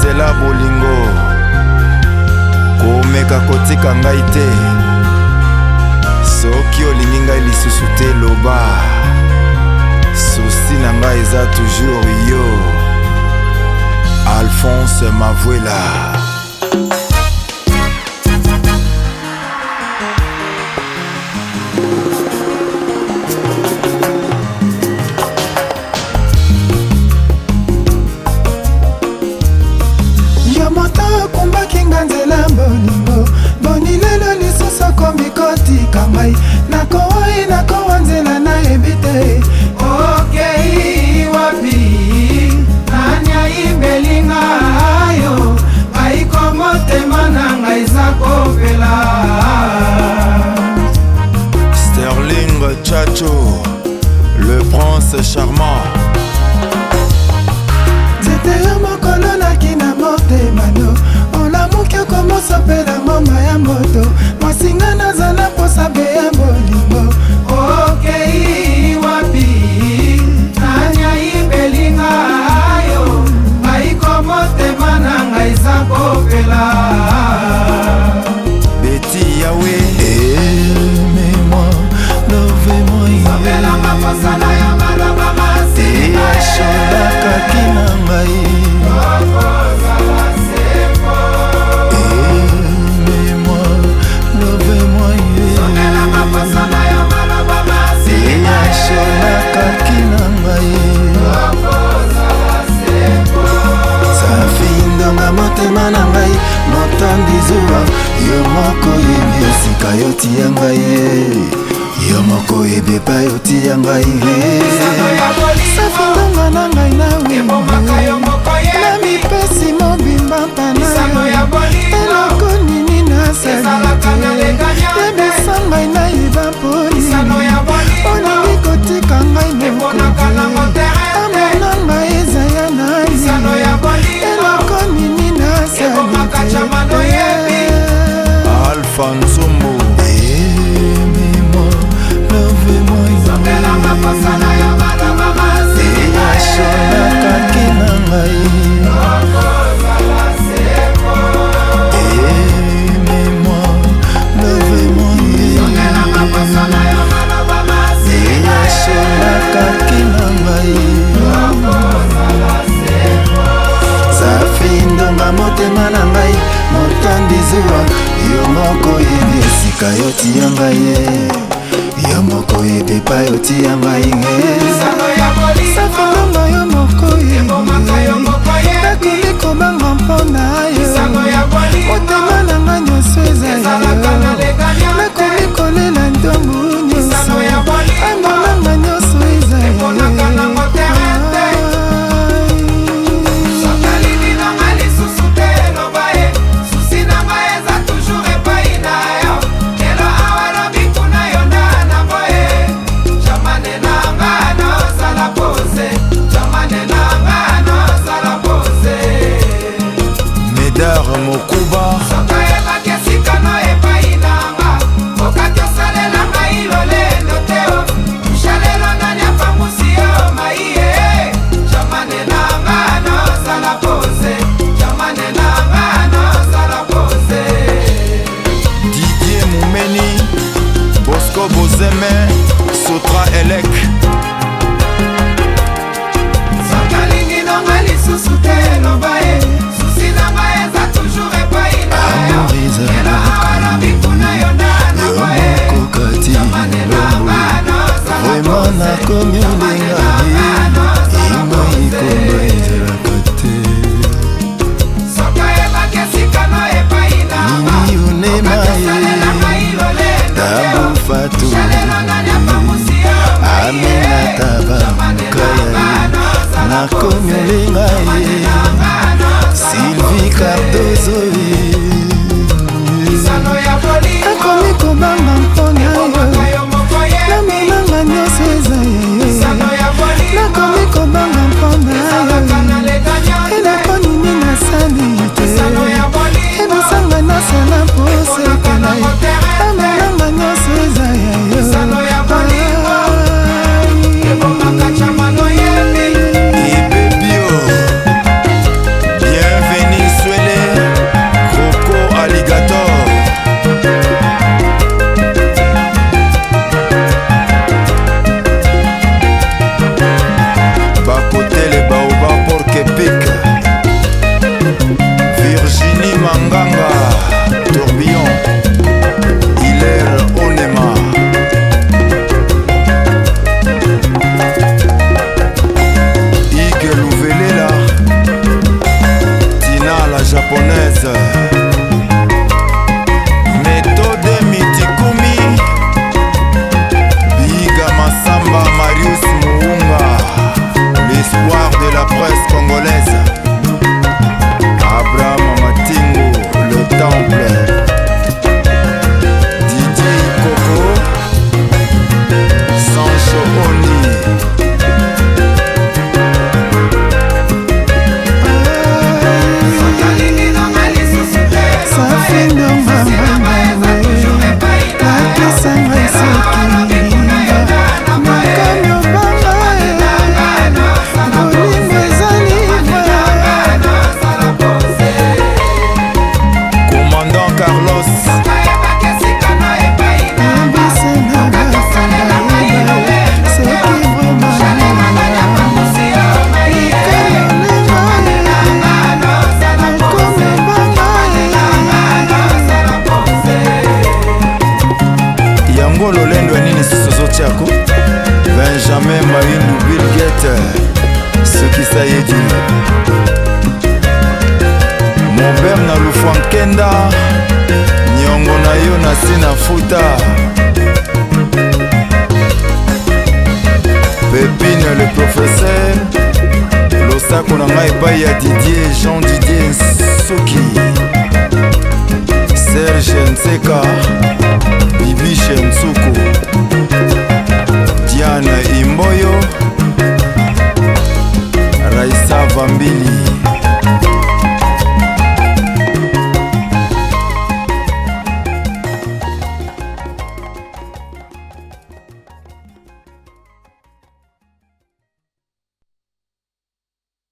nzela bolingo, komeka kotika ngai te. Soki olingi ngai lisusu te, loba. Souci na ngai eza toujours yo, Alphonse Mavuela. Yo moto okumbaki nga nzela bolingo, boni lelo lisusu okomi kotika ngai. Nakowai nakowa nzela nayebi te. Okei wapi? Nani ayimbeli nga yo? Ngai ko motema na ngai eza kopela. Sterling Chacho, le prince charmant. Nzete yo mokolo naki na motema no, olamuki okomosopela ngoma ya moto. Mwasinga naza na posa be ya bolingo. Okei wapi? Nani ayimbeli nga yo? Ngai ko motema na ngai eza kopela. Betty Yahweh, aimez-moi, lovez-moi. Sopelanga posa na yo maloba masinga. Eyasholakaki na ngai. Okozala sembo. Aimez-moi, lovez-moi. Sopelanga posa na yo maloba masinga. Eyasholakaki na ngai. Okozala sembo. Safi ndonga motema na ngai, motondi zuwa. Yo moko yebi esika yo tia ngai ye. Yo moko yebi epai otia ngai ye. Lisano ya bolingo Safi ndonga na ngai na ebomaka yo moko yebi. Namipesi mobimba mpana. Lisano ya bolingo Eloko nini nasali ezalaka na te? leganya te. Yebisa ngai nayiba mponi Lisano ya bolingo olingi kotika ngai eponaka nango terrain te. Amona ngai eza ya nani? Lisano ya bolingo Eloko nini nasali ebomaka te? chamano yebi. Alpha Nzumbu. Aimez-moi, lovez-moi. Sopelanga posa na yo maloba masinga. Eyasholakaki na ngai. Okozala sembo. Aimez-moi, lovez-moi. Sopelanga posa na yo maloba masinga. Eyasholakaki na ngai. Okozala sembo. Safi ndonga motema na ngai, motondi zuwa. Yo moko yebi esika yo tia ngai ye. Yo moko yebi epai otia ngai ye. Lisano ya Safi bolingo ndonga yo moko ebomaka yo yebi. moko yebi. Nakomi kobanga mpo na yo. Lisano ya bolingo Motema na ngai nyonso eza ezalaka na yo. leganya te. Nakomi kolela ntongo nyonso. Lisano ya bolingo Amona ngai nyonso eza yo. eponaka nango terrain te. Soki olingi na ngai lisusu te, eloba ye. Susi na ngai eza toujours epai na yo. Lelo awa, lobi kuna, yo nda na boye. Jamane na nga naosala pose. Jamane na Robert na Lufwankenda, niongo na yo na si na futa. Pepine le professeur, losako na ngai epai ya Didier Jean Didier Nsuki, Serge Nseka.